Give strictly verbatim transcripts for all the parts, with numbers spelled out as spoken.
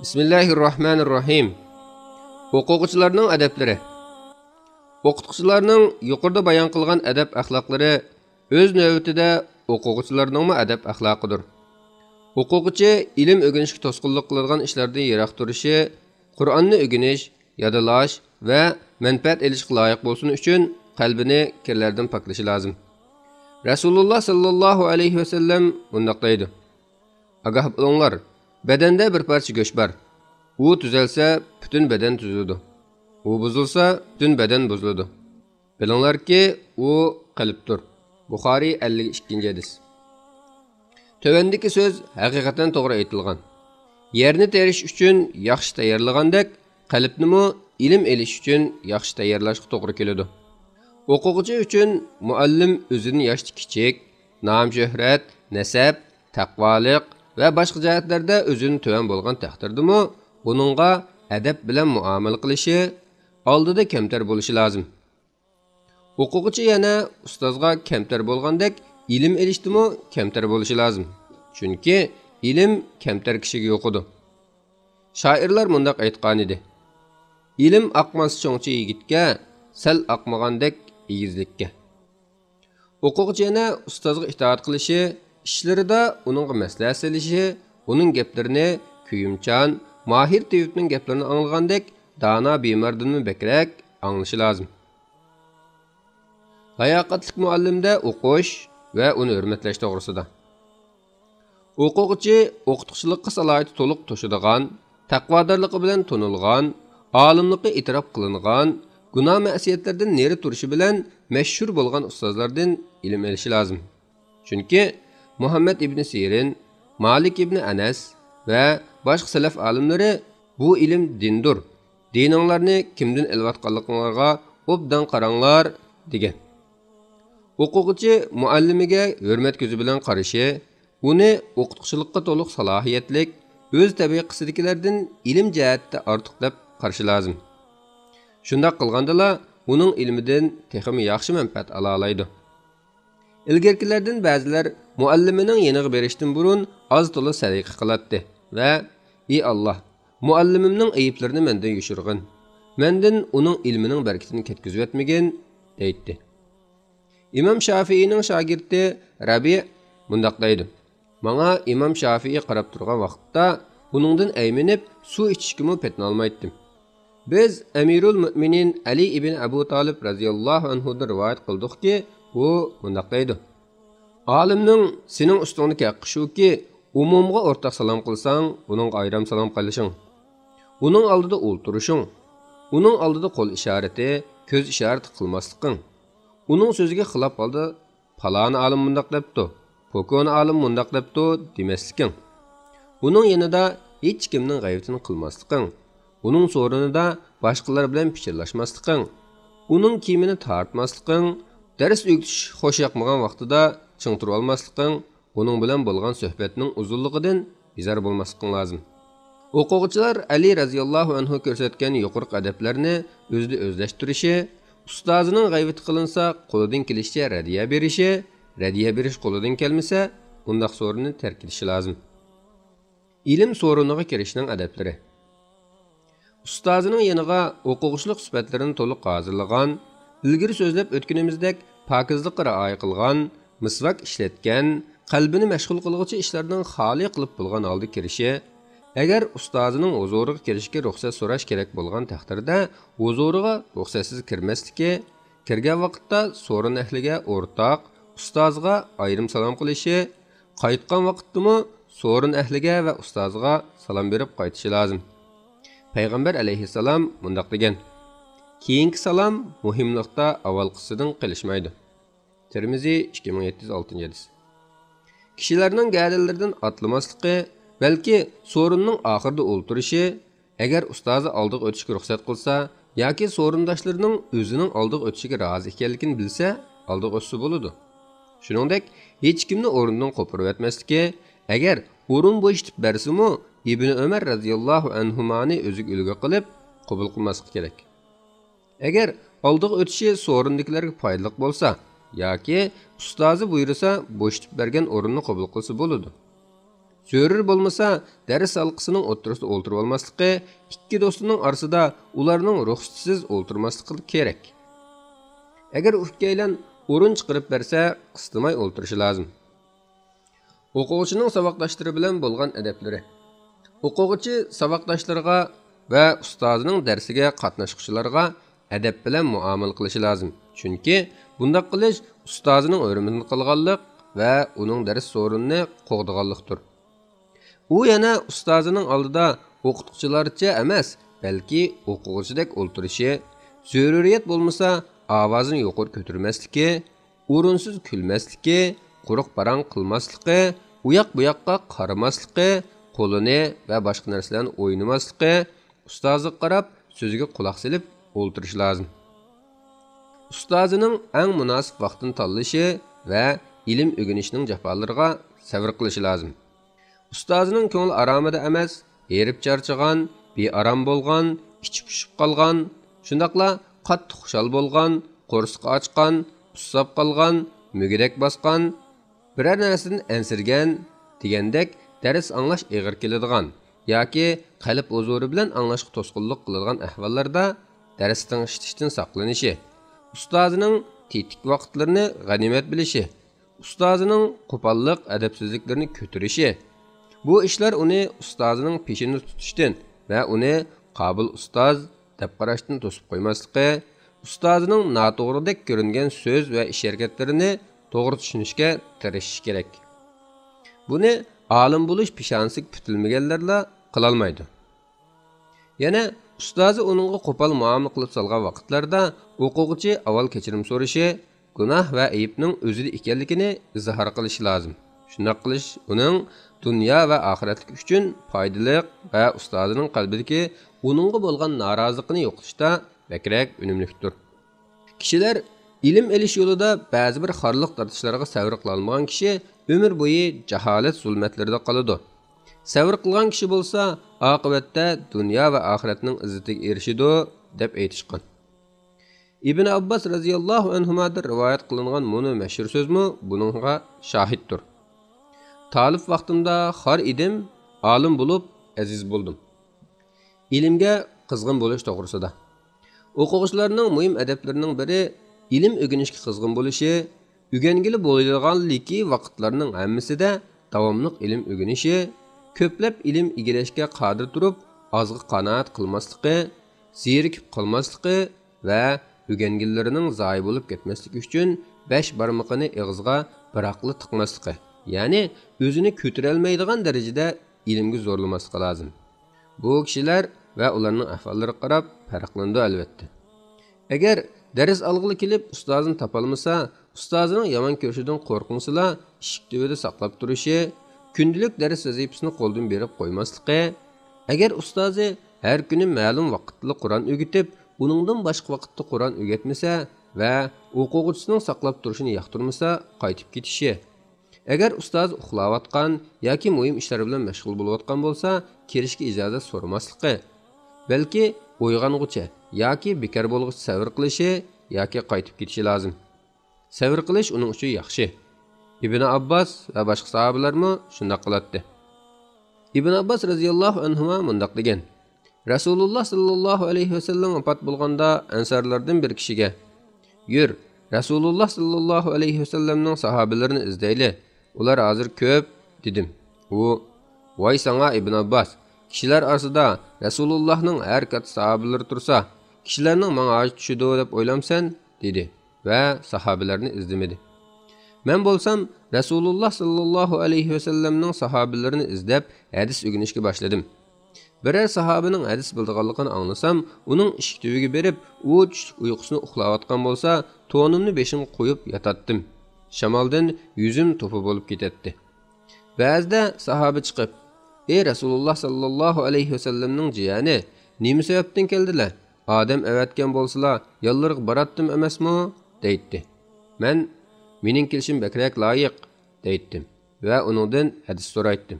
بىسمىللاھىررەھمانىررەھىم. ئوقۇغۇچىلارنىڭ ئەدەپلىرى. ئوقۇتقۇچىلارنىڭ يۇقىرىدا بايان قىلغان ئەدەپ-ئەخلاقلىرى ئۆز نۆۋىتىدە ئوقۇغۇچىلارنىڭمۇ ئەدەپ-ئەخلاقىدۇر. ئوقۇغۇچى ئىلىم ئۆگىنىشكە توسقۇنلۇق قىلىدىغان ئىشلاردىن يىراق تۇرۇشى، قۇرئاننى ئۆگىنىش، يادلاش ۋە مەنپەئەت ئېلىشقا لايىق بولسۇن ئۈچۈن قەلبىنى كىرلەردىن پاكلىشى لازىم. رەسۇلۇللا ساللاللاھۇ ئەلەيھى ۋەسەللەم مۇنداق دەيدۇ: ئاگاھ بولۇڭلار، بەدەندە بىر پارچە گۆش بار. ئۇ تۈزەلسە، پۈتۈن بەدەن تۈزىلىدۇ. ئۇ بۇزۇلسا، پۈتۈن بەدەن بۇزۇلىدۇ. بىلىڭلاركى، ئۇ قەلبتۇر. بۇخارىي، ئەللىك ئىككىنچى ھەدىس. تۆۋەندىكى سۆز ھەقىقەتەن توغرا ئېيتىلغان. يەرنى تېرىش ئۈچۈن ياخشى تەييارلىغاندەك، قەلبنىمۇ ئىلىم ئېلىش ئۈچۈن ياخشى تەييارلاشقا توغرا كېلىدۇ. ئوقۇغۇچى ئۈچۈن مۇئەللىم ئۆزىدىن ياشتا كىچىك، نام-شۆھرەت، نەسەب، تەقۋالىق ۋە باشقا جەھەتلەردە ئۆزىدىن تۆۋەن بولغان تەقدىردىمۇ، ئۇنىڭغا ئەدەپ بىلەن مۇئامىلە قىلىشى، ئالدىدا كەمتەر بولۇشى لازىم. ئوقۇغۇچى يەنە ئۇستازغا كەمتەر بولغاندەك، ئىلىم ئېلىشتىمۇ كەمتەر بولۇشى لازىم. چۈنكى ئىلىم كەمتەر كىشىگە يۇقىدۇ. شائىرلار مۇنداق ئېيتقانىدى: «ئىلىم ئاقماس چوڭچە يىگىتكە، سەل ئاقمىغاندەك ئېگىزلىككە.» ئوقۇغۇچى يەنە ئۇستازغا ئىتائەت قىلىشى، ئىشلىرىدا ئۇنىڭغا مەسلىھەت سېلىشى، ئۇنىڭ گەپلىرىنى كۆيۈمچان، ماھىر تېۋىپنىڭ گەپلىرىنى ئاڭلىغاندەك دانا بىماردىنمۇ بەكرەك ئاڭلىشى لازىم. لاياقەتلىك مۇئەللىمدە ئوقۇش ۋە ئۇنى ھۆرمەتلەش توغرىسىدا. ئوقۇغۇچى ئوقۇتقۇچىلىققا سالاھىيىتى تولۇق توشىدىغان، تەقۋادارلىقى بىلەن تونۇلغان، ئالىملىقى ئېتىراپ قىلىنغان، گۇناھ-مەسىيەتلەردىن نېرى تۇرۇشى بىلەن مەشھۇر بولغان ئۇستازلاردىن ئىلىم ئېلىشى لازىم. چۈنكى مۇھەممەد ئىبنى سىرىن، مالىك ئىبنى ئەنەس ۋە باشقا سەلەف ئالىملىرى: «بۇ ئىلىم دىندۇر، دىنىڭلارنى كىمدىن ئېلىۋاتقانلىقىڭلارغا ئوبدان قاراڭلار» دېگەن. ئوقۇغۇچى مۇئەللىمىگە ھۆرمەت كۆزى بىلەن قارىشى، ئۇنى ئوقۇتقۇچىلىققا تولۇق سالاھىيەتلىك، ئۆز تەبىقىسىدىكىلەردىن ئىلىم جەھەتتە ئارتۇق دەپ قارىشى لازىم. شۇنداق قىلغاندىلا، ئۇنىڭ ئىلمىدىن تېخىمۇ ياخشى مەنپەئەت ئالالايدۇ. ئىلگىرىكىلەردىن بەزىلەر مۇئەللىمىنىڭ يېنىغا بېرىشتىن بۇرۇن ئاز-تولا سەدىقە قىلاتتى ۋە: «ئى ئاللا، مۇئەللىمىمنىڭ ئەيىبلىرىنى مەندىن يوشۇرغىن، مەندىن ئۇنىڭ ئىلمىنىڭ بەرىكىتىنى كەتكۈزۈۋەتمىگىن» دەيتتى. ئىمام شافىئىنىڭ شاگىرتى رەبىئ مۇنداق دەيدۇ: «ماڭا ئىمام شافىئى قاراپ تۇرغان ۋاقىتتا ئۇنىڭدىن ئەيمىنىپ، سۇ ئىچىشكىمۇ پېتىنالمايتتىم. بىز ئەمىرۇل مۆمىنىن ئەلى ئىبن ئەبۇ تالىپ رەزىياللاھۇ ئەنھۇدىن رىۋايەت قىلدۇقكى، ئۇ مۇنداق دەيدۇ: ئالىمنىڭ سېنىڭ ئۈستۈڭدىكى ھەققى شۇكى، ئومۇمغا ئورتاق سالام قىلساڭ، ئۇنىڭغا ئايرىم سالام قىلىشىڭ، ئۇنىڭ ئالدىدا ئولتۇرۇشۇڭ، ئۇنىڭ ئالدىدا قول ئىشارىتى، كۆز ئىشارىتى قىلماسلىقىڭ، ئۇنىڭ سۆزىگە خىلاپ ھالدا پالانى ئالىم مۇنداق دەپتۇ، پوكونى ئالىم مۇنداق دەپتۇ دېمەسلىكىڭ، ئۇنىڭ يېنىدا ھېچكىمنىڭ غەيۋىتىنى قىلماسلىقىڭ، ئۇنىڭ سورۇنىدا باشقىلار بىلەن پىچىرلاشماسلىقىڭ، ئۇنىڭ كىيىمىنى تارتماسلىقىڭ، دەرس ئۆگىتىش خوش ياقمىغان ۋاقتىدا چىڭ تۇرۇۋالماسلىقىڭ، ئۇنىڭ بىلەن بولغان سۆھبەتنىڭ ئۇزۇنلۇقىدىن بىزار بولماسلىقىڭ لازىم. ئوقۇغۇچىلار ئەلى رەزىياللاھۇ ئەنھۇ كۆرسەتكەن يۇقىرىقى ئەدەپلەرنى ئۆزىدە ئۆزلەشتۈرۈشى، ئۇستازىنىڭ غەيۋىتى قىلىنسا، قولىدىن كېلىشىچە رەددىيە بېرىشى، رەددىيە بېرىش قولىدىن كەلمىسە، ئۇنداق سورۇننى تەرك ئېتىشى لازىم. ئىلىم سورۇنىغا كىرىشنىڭ ئەدەپلىرى. ئۇستازىنىڭ يېنىغا ئوقۇغۇچىلىق سۈپەتلىرىنى تولۇق ھازىرلىغان، ئىلگىرى سۆزلەپ ئۆتكىنىمىزدەك پاكىزلىققا رىئايە قىلغان، مىسۋاك ئىشلەتكەن، قەلبىنى مەشغۇل قىلغۇچى ئىشلاردىن خالىي قىلىپ بولغان ھالدا كىرىشى، ئەگەر ئۇستازىنىڭ ھۇزۇرىغا كىرىشكە رۇخسەت سوراش كېرەك بولغان تەقدىردە، ھۇزۇرىغا رۇخسەتسىز كىرمەسلىكى، كىرگەن ۋاقىتتا سورۇن ئەھلىگە ئورتاق، ئۇستازغا ئايرىم سالام قىلىشى، قايتقان ۋاقىتتىمۇ سورۇن ئەھلىگە ۋە ئۇستازىغا سالام بېرىپ قايتىشى لازىم. پەيغەمبەر ئەلەيھىسسالام مۇنداق دېگەن: «كېيىنكى سالام مۇھىملىقتا ئاۋۋالقىسىدىن قېلىشمايدۇ.» تىرمىزى، ئىككى مىڭ يەتتە يۈز ئالتىنچى ھەدىس. كىشىلەرنىڭ گەدەنلىرىدىن ئاتلىماسلىقى، بەلكى سورۇننىڭ ئاخىرىدا ئولتۇرۇشى، ئەگەر ئۇستازى ئالدىغا ئۆتۈشكە رۇخسەت قىلسا ياكى سورۇنداشلىرىنىڭ ئۆزىنىڭ ئالدىغا ئۆتۈشىگە رازى ئىكەنلىكىنى بىلسە، ئالدىغا ئۆتسە بولىدۇ. شۇنىڭدەك، ھېچكىمنى ئورنىدىن قوپۇرۇۋەتمەسلىكى، ئەگەر ئورۇن بوشىتىپ بەرسىمۇ، ئىبنى ئۆمەر رەزىياللاھۇ ئەنھۇمانى ئۆزىگە ئۈلگە قىلىپ قوبۇل قىلماسلىقى كېرەك. ئەگەر ئالدىغا ئۆتۈشى سورۇندىكىلەرگە پايدىلىق بولسا ياكى ئۇستازى بۇيرۇسا، بوشىتىپ بەرگەن ئورۇننى قوبۇل قىلسا بولىدۇ. زۆرۈر بولمىسا، دەرس ھالقىسىنىڭ ئوتتۇرىسىدا ئولتۇرۇۋالماسلىقى، ئىككى دوستىنىڭ ئارىسىدا ئۇلارنىڭ رۇخسىتىسىز ئولتۇرماسلىقى كېرەك. ئەگەر ئۇ ئىككىيلەن ئورۇن چىقىرىپ بەرسە، قىستىماي ئولتۇرۇشى لازىم. ئوقۇغۇچىنىڭ ساۋاقداشلىرى بىلەن بولغان ئەدەپلىرى. ئوقۇغۇچى ساۋاقداشلىرىغا ۋە ئۇستازىنىڭ دەرسىگە قاتناشقۇچىلارغا ئەدەپ بىلەن مۇئامىلە قىلىشى لازىم. چۈنكى بۇنداق قىلىش ئۇستازىنىڭ ھۆرمىتىنى قىلغانلىق ۋە ئۇنىڭ دەرس سورۇنىنى قوغدىغانلىقتۇر. ئۇ يەنە ئۇستازىنىڭ ئالدىدا ئوقۇتقۇچىلارچە ئەمەس، بەلكى ئوقۇغۇچىدەك ئولتۇرۇشى، زۆرۈرىيەت بولمىسا ئاۋازىنى يۇقىرى كۆتۈرمەسلىكى، ئورۇنسىز كۈلمەسلىكى، قۇرۇق پاراڭ قىلماسلىقى، ئۇياق بۇياققا قارىماسلىقى، قولىنى ۋە باشقا نەرسىلەرنى ئوينىماسلىقى، ئۇستازىغا قاراپ سۆزىگە قۇلاق سېلىپ ئولتۇرۇشى لازىم. ئۇستازىنىڭ ئەڭ مۇناسىپ ۋاقتىنى تاللىشى ۋە ئىلىم ئۆگىنىشنىڭ جاپالىرىغا سەۋر قىلىشى لازىم. ئۇستازىنىڭ كۆڭلى ئارامىدا ئەمەس، ھېرىپ چارچىغان، بىئارام بولغان، ئىچى پۇشۇپ قالغان، شۇنداقلا قاتتىق خۇشال بولغان، قورسىقى ئاچقان، ئۇسساپ قالغان، مۈگدەك باسقان، بىرەر نەرسىدىن ئەنسىرىگەن دېگەندەك دەرس ئاڭلاش ئېغىر كېلىدىغان ياكى قەلب ھۇزۇرى بىلەن ئاڭلاشقا توسقۇنلۇق قىلىدىغان ئەھۋاللاردا دەرس تىڭشىتىشتىن ساقلىنىشى، ئۇستازىنىڭ تېتىك ۋاقىتلىرىنى غەنىيمەت بىلىشى، ئۇستازىنىڭ قوپاللىق، ئەدەپسىزلىكلىرىنى كۆتۈرۈشى، بۇ ئىشلار ئۇنى ئۇستازىنىڭ پېشىنى تۇتۇشتىن ۋە ئۇنى قابىل ئۇستاز دەپ قاراشتىن توسۇپ قويماسلىقى، ئۇستازىنىڭ ناتوغرىدەك كۆرۈنگەن سۆز ۋە ئىش ھەرىكەتلىرىنى توغرا چۈشىنىشكە تىرىشىشى كېرەك. بۇنى ئالىم بولۇش پېشانىسىگە پۈتۈلمىگەنلەرلا قىلالمايدۇ. يەنە ئۇستازى ئۇنىڭغا قوپال مۇئامىلە قىلىپ سالغان ۋاقىتلاردا ئوقۇغۇچى ئاۋۋال كەچۈرۈم سورىشى، گۇناھ ۋە ئەيىبنىڭ ئۆزىدە ئىكەنلىكىنى ئىزھار قىلىشى لازىم. شۇنداق قىلىش ئۇنىڭ دۇنيا ۋە ئاخىرەتلىك ئۈچۈن پايدىلىق ۋە ئۇستازىنىڭ قەلبىدىكى ئۇنىڭغا بولغان نارازىلىقىنى يوقىتىشتا بەكرەك ئۈنۈملۈكتۇر. كىشىلەر ئىلىم ئېلىش يولىدا بەزى بىر خارلىق تارتىشلارغا سەۋر قىلالمىغان كىشى ئۆمۈر بويى جاھالەت زۇلمەتلىرىدە قالىدۇ. سەۋر قىلغان كىشى بولسا ئاقىۋەتتە دۇنيا ۋە ئاخىرەتنىڭ ئىززىتىگە ئېرىشىدۇ، دەپ ئېيتىشقان. ئىبن ئابباس رەزىياللاھۇ ئەنھۇمادىن رىۋايەت قىلىنغان مۇنۇ مەشھۇر سۆزمۇ بۇنىڭغا شاھىتتۇر. تالىپ ۋاقتىمدا خار ئىدىم، ئالىم بولۇپ ئەزىز بولدۇم. ئىلىمگە قىزغىن بولۇش توغرىسىدا. ئوقۇغۇچىلارنىڭ مۇھىم ئەدەپلىرىنىڭ بىرى ئىلىم ئۆگىنىشكە قىزغىن بولۇشى، ئۆگەنگىلى بولىدىغانلىكى ۋاقىتلارنىڭ ھەممىسىدە داۋاملىق ئىلىم ئۆگىنىشى، كۆپلەپ ئىلىم ئىگىلەشكە قادىر تۇرۇپ ئازغا قانائەت قىلماسلىقى، زېرىكىپ قالماسلىقى ۋە ئۆگەنگەنلىرىنىڭ زايە بولۇپ كەتمەسلىكى ئۈچۈن بەش بارمىقىنى ئېغىزغا بىراقلا تىقماسلىقى، يەنى ئۆزىنى كۆتۈرەلمەيدىغان دەرىجىدە ئىلىمگە زورلىماسلىقى لازىم. بۇ كىشىلەر ۋە ئۇلارنىڭ ئەھۋاللىرىغا قاراپ پەرقلىنىدۇ، ئەلۋەتتە. ئەگەر دەرس ئالغىلى كېلىپ ئۇستازىنى تاپالمىسا، ئۇستازىنىڭ يامان كۆرۈشىدىن قورقمىسىلا، ئىشىك تۈۋىدە ساقلاپ تۇرۇشى، كۈندىلىك دەرس ۋەزىپىسىنى قولدىن بېرىپ قويماسلىقى، ئەگەر ئۇستازى ھەر كۈنى مەلۇم ۋاقىتلا قۇرئان ئۆگىتىپ، ئۇنىڭدىن باشقا ۋاقىتتا قۇرئان ئۆگەتمىسە ۋە ئوقۇغۇچىسىنىڭ ساقلاپ تۇرۇشىنى ياقتۇرمىسا، قايتىپ كېتىشى. ئەگەر ئۇستازى ئۇخلاۋاتقان ياكى مۇھىم ئىشلار بىلەن مەشغۇل بولۇۋاتقان بولسا، كىرىشكە ئىجازەت سورىماسلىقى، بەلكى ئويغانغۇچە ياكى بىكار بولغۇچە سەۋر قىلىشى ياكى قايتىپ كېتىشى لازىم. سەۋر قىلىش ئۇنىڭ ئۈچۈن ياخشى. ئىبن ئابباس ۋە باشقا ساھابىلەرمۇ شۇنداق قىلاتتى. ئىبن ئابباس رەزىياللاھۇ ئەنھۇما مۇنداق دېگەن: رەسۇلۇللا ساللاللاھۇ ئەلەيھى ۋەسەللەم ۋاپات بولغاندا ئەنسارلاردىن بىر كىشىگە، يۈر، رەسۇلۇللا ساللاللاھۇ ئەلەيھى ۋەسەللەمنىڭ ساھابىلىرىنى ئىزدەيلى، ئۇلار ھازىر كۆپ، دېدىم. ئۇ، ۋاي ساڭا ئىبن ئابباس، كىشىلەر ئارىسىدا رەسۇلۇللاھنىڭ ھەر كاتتا ساھابىلىرى تۇرسا، كىشىلەرنىڭ ماڭا ھاجىتى چۈشىدۇ دەپ ئويلامسەن؟ دېدى ۋە ساھابىلەرنى ئىزدىمىدى. مەن بولسام رەسۇلۇللا ساللاللاھۇ ئەلەيھى ۋەسەللەمنىڭ ساھابىلىرىنى ئىزدەپ ھەدىس ئۆگىنىشكە باشلىدىم. بىرەر ساھابىنىڭ ھەدىس بىلىدىغانلىقىنى ئاڭلىسام، ئۇنىڭ ئىشىك تۈۋىگە بېرىپ، ئۇ چۈشلۈك ئۇيقۇسىنى ئۇخلاۋاتقان بولسا، تونۇمنى بېشىمغا قويۇپ ياتاتتىم. شامالدىن يۈزۈم توپا بولۇپ كېتەتتى. بەزىدە ساھابە چىقىپ، ئى رەسۇلۇللا ساللاللاھۇ ئەلەيھى ۋەسەللەمنىڭ جىيەنى، نېمە سەۋەبتىن كەلدىلە؟ ئادەم ئەۋەتكەن بولسىلا، يانلىرىغا باراتتىم ئەمەسمۇ؟ دەيتتى. مەن، مېنىڭ كېلىشىم بەكرەك لايىق، دەيتتىم ۋە ئۇنىڭدىن ھەدىس سورايتتىم.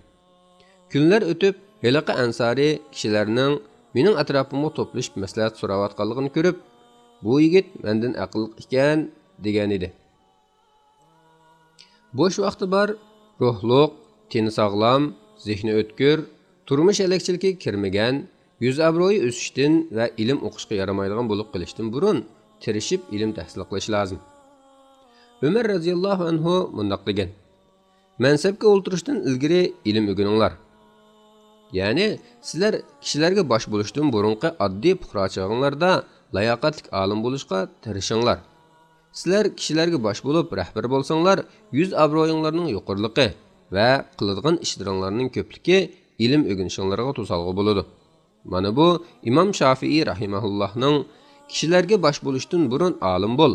كۈنلەر ئۆتۈپ، ھېلىقى ئەنسارىي كىشىلەرنىڭ مېنىڭ ئەتراپىمغا توپلىشىپ مەسلىھەت سوراۋاتقانلىقىنى كۆرۈپ، بۇ يىگىت مەندىن ئەقىللىق ئىكەن، دېگەنىدى. بوش ۋاقتى بار، روھلۇق، تېنى ساغلام، زېھنى ئۆتكۈر، تۇرمۇش ھەلەكچىلىكىگە كىرمىگەن، يۈز ئابرۇيى ئۆسۈشتىن ۋە ئىلىم ئوقۇشقا يارىمايدىغان بولۇپ قېلىشتىن بۇرۇن تىرىشىپ ئىلىم تەھسىل قىلىش لازىم. ئۆمەر رەزىياللاھۇ ئەنھۇ مۇنداق دېگەن: مەنسەپكە ئولتۇرۇشتىن ئىلگىرى ئىلىم ئۆگىنىڭلار. يەنى، سىلەر كىشىلەرگە باش بولۇشتىن بۇرۇنقى ئاددىي پۇقرا چېغىڭلاردا لاياقەتلىك ئالىم بولۇشقا تىرىشىڭلار. سىلەر كىشىلەرگە باش بولۇپ رەھبەر بولساڭلار، يۈز ئابرۇيۇڭلارنىڭ يۇقىرىلىقى ۋە قىلىدىغان ئىشلىرىڭلارنىڭ كۆپلۈكى ئىلىم ئۆگىنىشىڭلارغا توسالغۇ بولىدۇ. مانا بۇ ئىمام شافىئى رەھىمەھۇللاھنىڭ «كىشىلەرگە باش بولۇشتىن بۇرۇن ئالىم بول،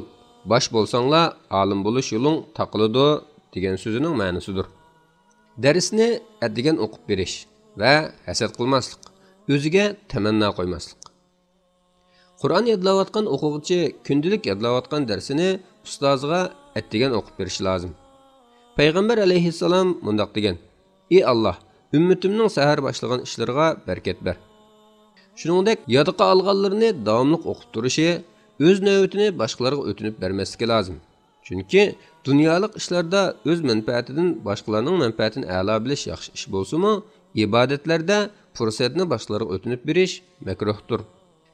باش بولساڭلار، ئالىم بولۇش يولۇڭ تاقىلىدۇ» دېگەن سۆزىنىڭ مەنىسىدۇر. دەرسنى ئەتىگەن ئوقۇپ بېرىش ۋە ھەسەت قىلماسلىق، ئۆزىگە تەمەننا قويماسلىق. قۇرئان يادلاۋاتقان ئوقۇغۇچى كۈندىلىك يادلاۋاتقان دەرسىنى ئۇستازىغا ئەتىگەن ئوقۇپ بېرىشى لازىم. پەيغەمبەر ئەلەيھىسسالام مۇنداق دېگەن: «ئى ئاللاھ، ئۈممىتىمنىڭ سەھەر باشلىغان ئىشلىرىغا بەرىكەت بەر.» شۇنىڭدەك يادقا ئالغانلىرىنى داۋاملىق ئوقۇپ تۇرۇشى، ئۆز نۆۋىتىنى باشقىلارغا ئۆتۈنۈپ بەرمەسلىكى لازىم. چۈنكى دۇنيالىق ئىشلاردا ئۆز مەنپەئەتىدىن باشقىلارنىڭ مەنپەئەتىنى ئەلا بىلىش ياخشى ئىش بولسىمۇ، ئىبادەتلەردە پۇرسەتنى باشقىلارغا ئۆتۈنۈپ بېرىش مەكرۇھتۇر.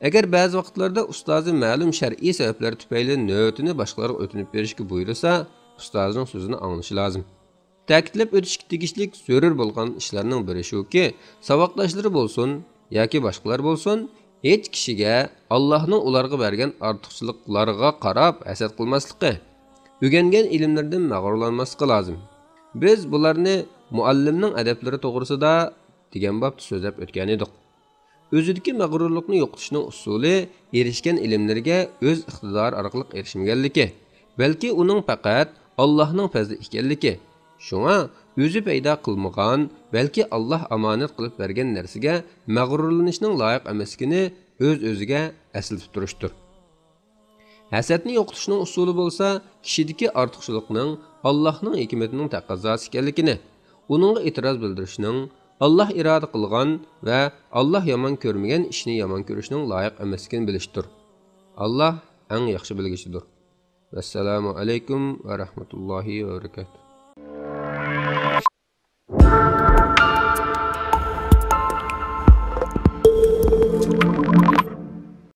ئەگەر بەزى ۋاقىتلاردا ئۇستازى مەلۇم شەرئىي سەۋەبلەر تۈپەيلى نۆۋىتىنى باشقىلارغا ئۆتۈنۈپ بېرىشكە بۇيرۇسا، ئۇستازىنىڭ سۆزىنى ئاڭلىشى لازىم. تەكىتلەپ ئۆتۈشكە تېگىشلىك زۆرۈر بولغان ئىشلارنىڭ بىرى شۇكى، ساۋاقداشلىرى بولسۇن ياكى باشقىلار بولسۇن، ھېچ كىشىگە ئاللاھنىڭ ئۇلارغا بەرگەن ئارتۇقچىلىقلارغا قاراپ ھەسەت قىلماسلىقى، ئۆگەنگەن ئىلىملىرىدىن مەغرۇرلانماسلىقى لازىم. بىز بۇلارنى مۇئەللىمنىڭ ئەدەپلىرى توغرىسىدا دېگەن بابتا سۆزلەپ ئۆتكەنىدۇق. ئۆزىدىكى مەغرۇرلۇقنى يوقىتىشنىڭ ئۇسۇلى ئېرىشكەن ئىلىملىرىگە ئۆز ئىقتىدارى ئارقىلىق ئېرىشمىگەنلىكى، بەلكى ئۇنىڭ پەقەت ئاللاھنىڭ پەزلى ئىكەنلىكى. شۇڭا ئۆزى پەيدا قىلمىغان، بەلكى ئاللاھ ئامانەت قىلىپ بەرگەن نەرسىگە مەغرۇرلىنىشنىڭ لايىق ئەمەسلىكىنى ئۆز-ئۆزىگە ئەسلىتىپ تۇرۇشتۇر. ھەسەتنى يوقىتىشنىڭ ئۇسۇلى بولسا كىشىدىكى ئارتۇقچىلىقنىڭ ئاللاھنىڭ ھېكمىتىنىڭ تەقەززاسى ئىكەنلىكىنى، ئۇنىڭغا ئېتىراز بىلدۈرۈشنىڭ، ئاللاھ ئىرادە قىلغان ۋە ئاللاھ يامان كۆرمىگەن ئىشنى يامان كۆرۈشنىڭ لايىق ئەمەسلىكىنى بىلىشتۇر. ئاللاھ ئەڭ ياخشى بىلگۈچىدۇر. ۋەسسالامۇ ئەلەيكۇم ۋە رەھمەتۇللاھى ۋە بەرىكاتۇھ.